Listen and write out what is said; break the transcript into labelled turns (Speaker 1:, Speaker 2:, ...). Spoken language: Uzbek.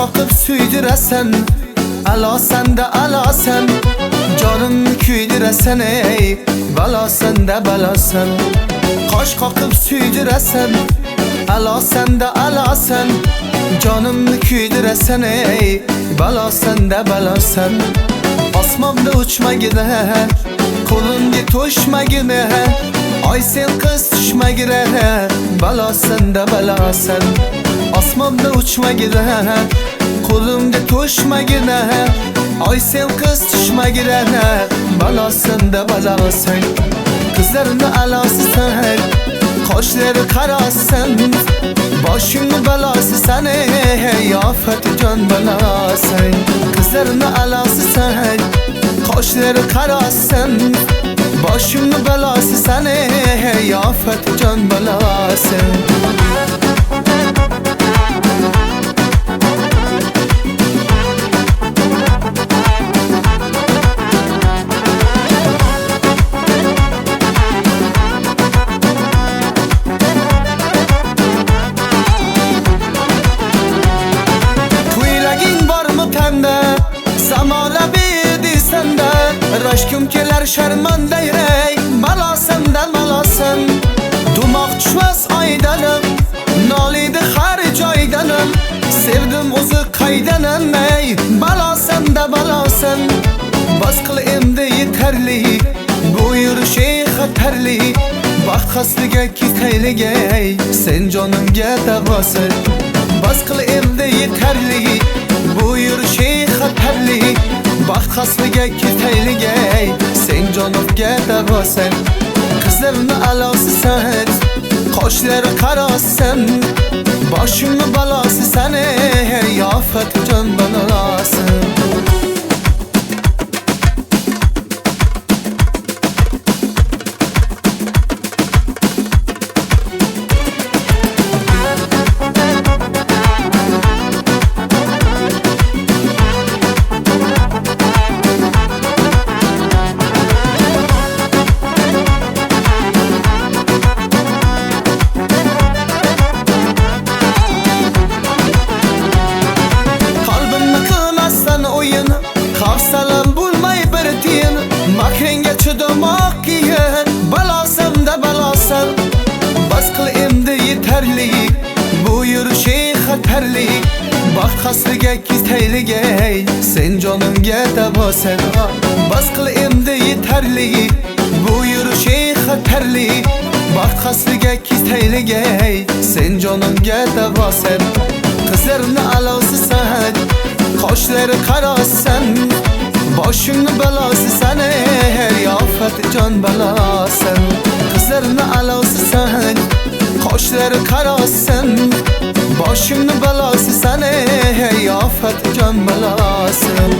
Speaker 1: Qoqib suydirasan, alosan da alosan, jonimni kuydirasan ey, balosan da balosan. Qosh qoqib suydirasan, alosan da alosan, jonimni kuydirasan ey, balosan da balosan. Osmonda uchmagina, qo'limga to'shmagina, oy sen qiz tushmagina, balosan da balosan. Osmonda uchmagina, qo'limga to'shmagina, oy sen qiz tushmagina, balosan da balosan. Qizlarni alosisan, qoshlari qarasan, boshimni balosisan ey, ofatjon balosan. Qizlarni alosisan, qoshlari qarasan, boshimni balosisan ey, ofatjon balosan. Rashkim kelar sharmanda ey, balosan da balosan. Dumoq tushmas oydanim, nolidi har joydanim, sevdim o'zi qaydanim ey, balosan da balosan. Bas qil endi yetarli, bu yurish xatarli, baxt xasliga ketaylik ey, sen jonimga davosan. Bas qil endi yetarli, bu yurish xatarli, baxt xasliga ketaylik ey, sen jonimga davosan. Qizlarni alosisan, qoshlari qarasan, boshimni balosisan ey, ofatjon balosan. Hafsalam bo'lmay bir tiyin, makringga chidamoq qiyin, balosan da balosan. Bas qil endi yetarli, bu yurish xatarli, baxt xasliga ketaylik ey, sen jonimga davosan. Bas qil endi yetarli, bu yurish xatarli, baxt xasliga ketaylik ey, sen jonimga davosan. Qizlarni alosisan, qoshlari qarasan, boshimni balosisan ey, ofatjon balosan. Qizlarni alosisan, qoshlari qarasan, boshimni balosisan ey, ofatjon balosan.